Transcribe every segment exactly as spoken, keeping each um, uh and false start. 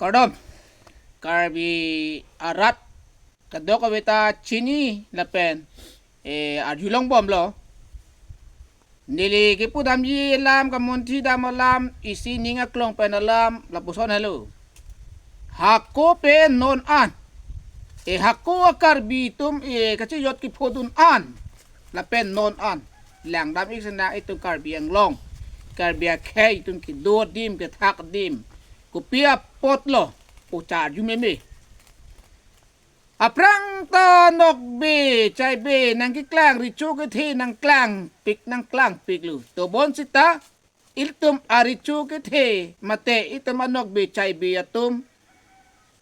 Kardom, Karbi arat kadokave ta chini lapen, eh, arjulongbomlo. Neli kepudamji alam, kamunthidam alam, isi ning aklong pen alam, lapuson helo. Hako pen non an. Eh, hako a-Karbi atum, eh, kachijot kephodun an. Lapen non an. Langdam-ik sinang itum Karbi Anglong. Karbi akhei atum kedo adim, kethak adim. Kopi apotlo, o charju meme. Aphrang ta nokbe, chaibe, nangkeklang, recho kethe, nangklangpik, nangklangpiklo. Tobon sita, ilitum arecho kethe, mate itum anokbe, chaibe atum.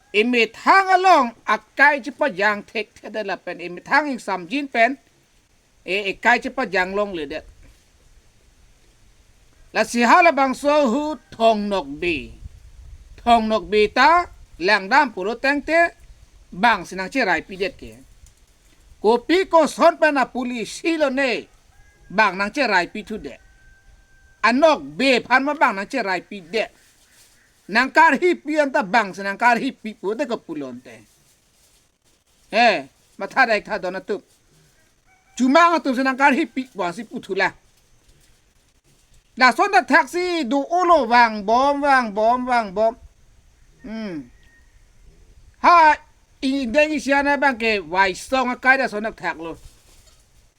Imethang along, akai chepajang thekthedet lapen, imethang ingsamjin pen, e, ekai chepajang longledet. Lasi halabangso ahut thong nokbe. Thong nokbe ta langdam pulo tangte bang si nangcheraipidet ke. Kopi koson pen a-policy lone bang nangcheraipi thudet. Anokbe aphan ma bang nangcheraipidet. Nangkarhipi anta bang si nangkarhipi pudet ko pulo tangte. Eh, mathadai thadon atum. Chumang atum si nangkarhipi pusi puthulang. Lason dak thaksi do-olo vangbom, vangbom, vangbom. Hmm. Ha, ingdeng isian abangke Waisong akai lason dak thaklo.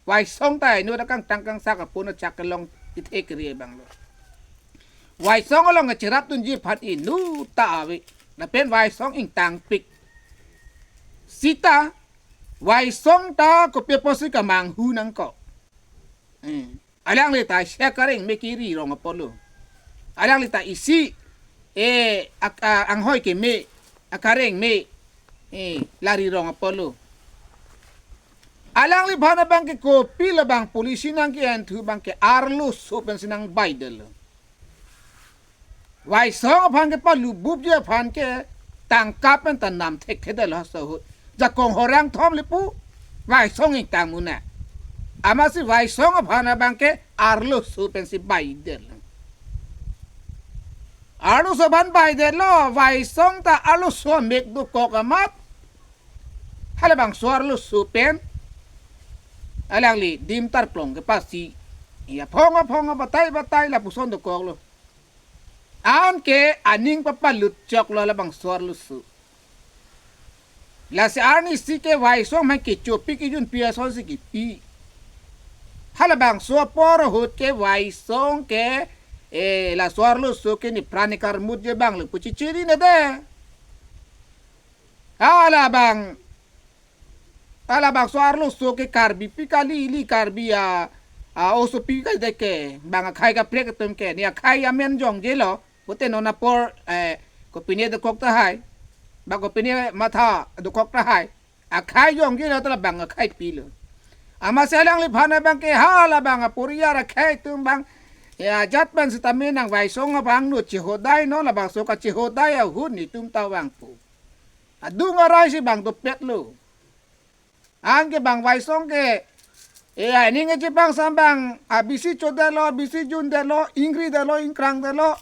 Waisong ta inut akangtang kangsak apun achak kelong ithe kere abanglo. Waisong along kacherapdunji aphan inut ta ave. Lapen Waisong ingtangpik. Sita, Waisong ta kopi apotsi kamanghu nangkok. Eh, alangli ta isi akareng me keri rong apotlo. Alangli ta isi, eh, ak-, a-, anghoi keme, akareng me, eh, lari rong apotlo. Alangliphan abangke kopi labang policy nangke-en thu abangke arloso pensi nangbaidetlo. Waisong aphan kepalubupji aphan ke tangka pen ta nam thekthedetlo laso ahut. Jakong horang thom le pu, Waisong ingtang muna. Amatsi Waisong aphan abangke arloso pensi baidetlo. Arloso aphan baidetlo, Waisong ta arloso amek dokok amat. Halabangso arloso pen alangli dim tarplong kepasi. Ya, aphong aphong abatai batai lapuson dokoklo. Anke aning papalut choklo labangso arloso. Lasi arnisi ke Waisong aphan kechopi kejunpi asonsi kipi. Halabangso apor ahut ke Waisong ke, eh, laso arloso ke nepran nekarmutji abanglo pu chichirinede. Halabang, halabangso arloso ke Karbipi kali, ili Karbi a, a osopi kali de ke, bang akhai kaprek atum ke, ne akhai amen jongjelo, pute non apor, eh, kopine dokok tahai, bang kopine matha dokok tahai, akhai jongjelo ta labang akhai pilo. Amatsi alangliphan abangke halabang aporiar akhai atum bang, ya, jat pen sitame nang Waisong abang no chehodai non, labangso kachehodai ahut netum ta vangpo. Adung arai si bang dopetlo. Anke bang Waisong ke, eh, aning achipangsam bang, abisi chodetlo, abisi jundetlo, ingridetlo, ingkrangdetlo.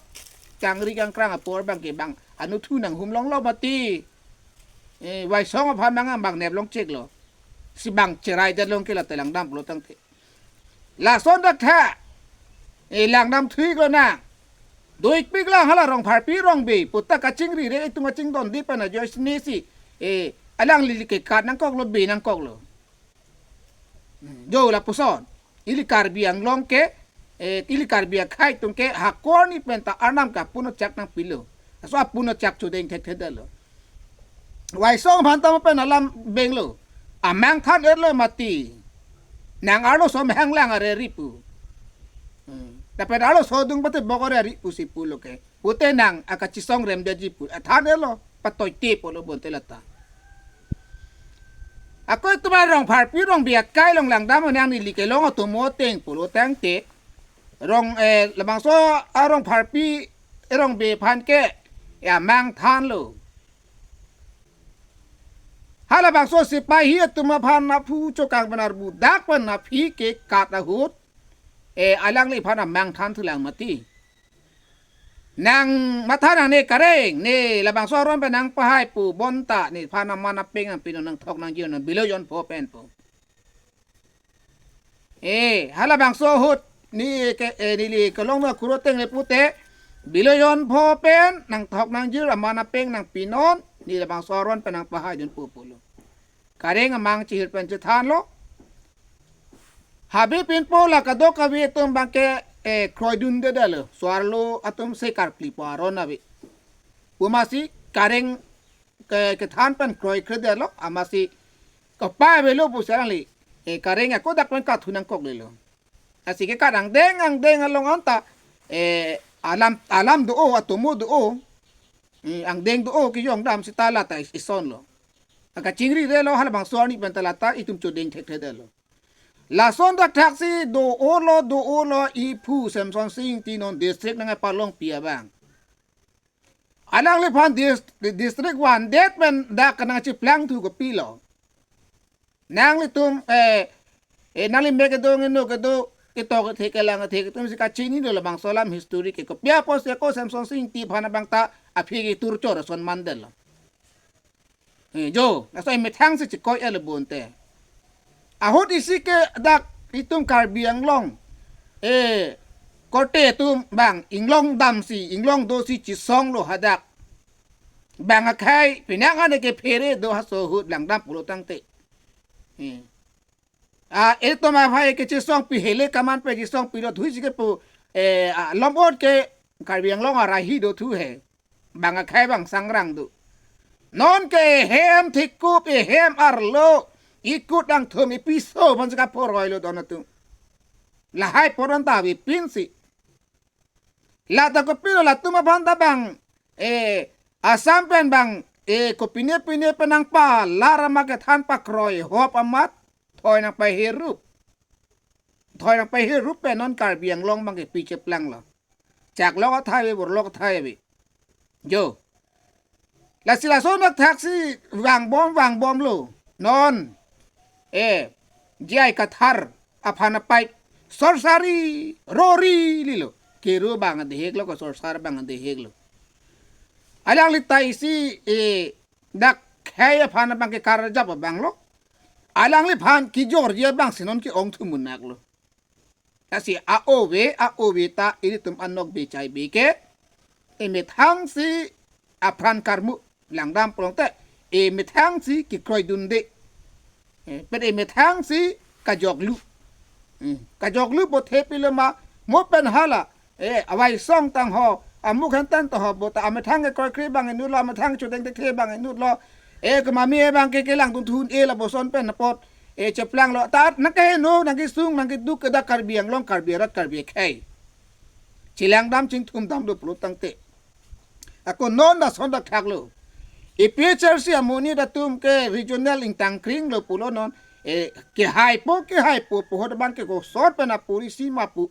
Kangri kangkrang apor abangke bang anuthu nanghumlonglo mati. Eh, Waisong aphan bang bang neplong cheklo. Si bang cheraidetlo ke la telang dam pulo tangte. Lason dak tha. Eh, langdam thuiklo nang. Do-ikpiklang hala Rongpharpi Rongbe puta kachingrire itum kachingdonde pen ajoine si, eh, alangli kekat nangkoklo, be nangkoklo. Jo lapuson. Ili Karbi Anglong ke, eh, ili Karbi akhai atum ke hako arni pen ta arnam ke apun achak nangpilo. Laso apun achak chodeng thekthedetlo. Waisong aphan tamo pen alam benglo. Amang than-etlo mati. Nang arloso amahang lang areri pu. Hmm. Lapen arloso adung pate bok areri pusi pulo ke. Pute nang akachisong remdetji pu. Athan-etlo. Patoite pulo bonte lata. Ako itum Rongpharpi Rongbe akai along langdam nang neli kelong atum ateng pulo tangte. Rong, eh, labangso a Rongpharpi Rongbe aphan ke, ya, amang thanlo. Halabangso sepai hi atum aphan aphu chokang pen arbudak pen aphi kekat ahut, eh, alangliphan amang thanthulang mati. nang matha nangne kareng, ne labangso aron pen nangpahai pu bonta nephan aman apeng nangpinon, nangthok nangjir non Bilo Jonpho pen pu. Eh, halabangso ahut ne ke, eh, neli kelong na kuro teng le pute, Bilo Jonpho pen nangthok nangjir, aman apeng nangpinon, ne labangso aron pen nangpahaidun pu pulo. Kareng amang chihir pen chethanlo. Habe pinpo la kadokave atum abangke, eh, kroidundedetlo. So-arlo atum se karkli po aron ave. Pu amatsi kareng ke, kethan pen kroikredetlo, amatsi kapai avelo pusi alangli, eh, kareng ako dak pen kathu nangkoklelo. Lasi ke kareng angdeng angdeng along anta, eh, alam, alam do-o, atomo do-o, eh, angdeng do-o kejong dam seta lata is-, isonlo. Akachingri detlo halabangso arni pen ta lata itum chodeng thekthedetlo. Lason dak thaksi do-olo, do-olo iphu Semsonsing Ingti non district nangpalongpi abang. Alangliphan dis-, district vandet pen dak kanang chiplang thu kopilo. Nanglitum, eh, eh, nangli mek kedo, ngeno kedo, ketok kethe, kelang kethe, itum si kachinilo labangso alam history ke. Kopi apotsi ako Semsonsing Ingti aphan abang ta aphi ketur chor ason mandetlo. Eh, jo, laso emethang si chikoi ele bonte. Ahut isi ke dak itum Karbi Anglong, eh, korte atum abang inglong damsi, inglong dosi chisonglo hadak. Bang akhei, pining an ke phere do haso ahut langdam pulo tangte. Eh. Ah, itum aphai kechisongpi, hele kaman pen chisongpilo thu isi ke pu, eh, ah, lom-ot ke Karbi Anglong arahi do thu he. Bang akhei bang sangrang do. Non ke ehem thekup, ehem arlo, ikut angthum, ipiso aphan si kaphoroilo don atum. Lahai poron ta avepinsi. Lata kopilo latum aphan ta bang, eh, Assam pen bang, eh, kopine pine pen nangpalar amat kethan pakroi hop amat, thoi nangpahirup. Thoi nangpahirup pen non Karbi Anglong abangke pi cheplanglo. Chaklok athai ave, borlok athai ave. Jo. Lasi lason dak thaksi vangbom vangbomlo. Non, eh, J I Kathar aphan apai sorsari rori lilo. Kero bang adeheklo, kosorsar bang adeheklo. Alangli ta isi, eh, dak khei aphan abangke karjap abanglo. Alangliphan kejorji abang si non ke-ong thu munak lo. Lasi a-ove, a-ove ta ilitum anokbe chaibe ke, emethang si apran karmu langdam pulote, emethang si kekroidunde. Eh, pen emethang si kajoklu. Eh, kajoklu bo thepilo ma, mo pen hala, eh, avai song tangho, amuk hentan tangho bo ta amethang kekroikre bang inutlo, amethang chodeng thekthe bang inutlo. Eh, kemami abangke kelangdun thu un-e lapuson pen apot, eh, cheplanglo. Ta nangkeheno, nangkesung, nangkeduk ke dak Karbi Anglong, Karbi arat, Karbi akhei. Chelangdam chingthumdam do pulo tangte. Ako non lason dak thaklo. A P H L C amonit atum ke regional ingtangkring lo pulo non. Eh, kehaipo, kehaipo, pu ahut abangke kosor pen apuri si ma pu.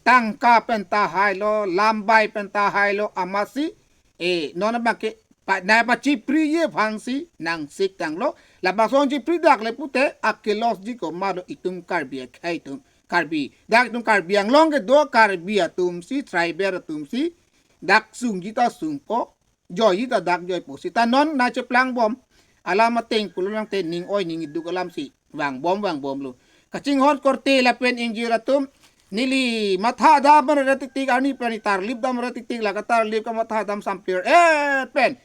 Tangka pen ta hailo, lambai pen ta hailo, amatsi, eh, non abangke pa, nangpachipriji aphansi nangsik tanglo. Labangso chipridak le pute, akelosji komatlo itum Karbi akhei atum. Karbi, dak itum Karbi Anglong kedo Karbi atum si, tribal atum si, dak sungji ta sungpo, joiji ta dak joipo. Seta non nangcheplangbom alam ateng pulo tangte ning oi ning iduk alam si vangbom vangbomlo. Kachinghon korte lapen ingjir atum, neli mathadam ra tiktik, arni pen tarlipdam ra tiktik, la katarlip kamathadam samplir et pen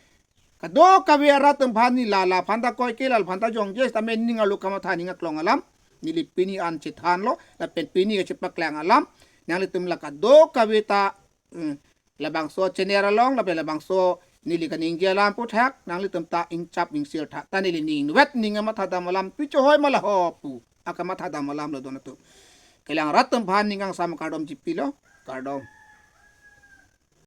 kadokave arat atum aphan neli la, laphan ta koike, laphan ta jongje, seta me ning arlo kamatha ning aklong alam neli pini an chethanlo, lapen pini kachepaklang alam. Nanglitum la kadokave ta, mm, labangso channel along, lapen labangso neli kaningje alam aphuthak, nanglitum ta ingchap ingsir tha. Ta neli ning vet ning kamathadam alam pi chohoi ma laho pu akamathadam alam lo don atum. Kelang rat atum aphan ning kangsam kardom chipilo, kardom.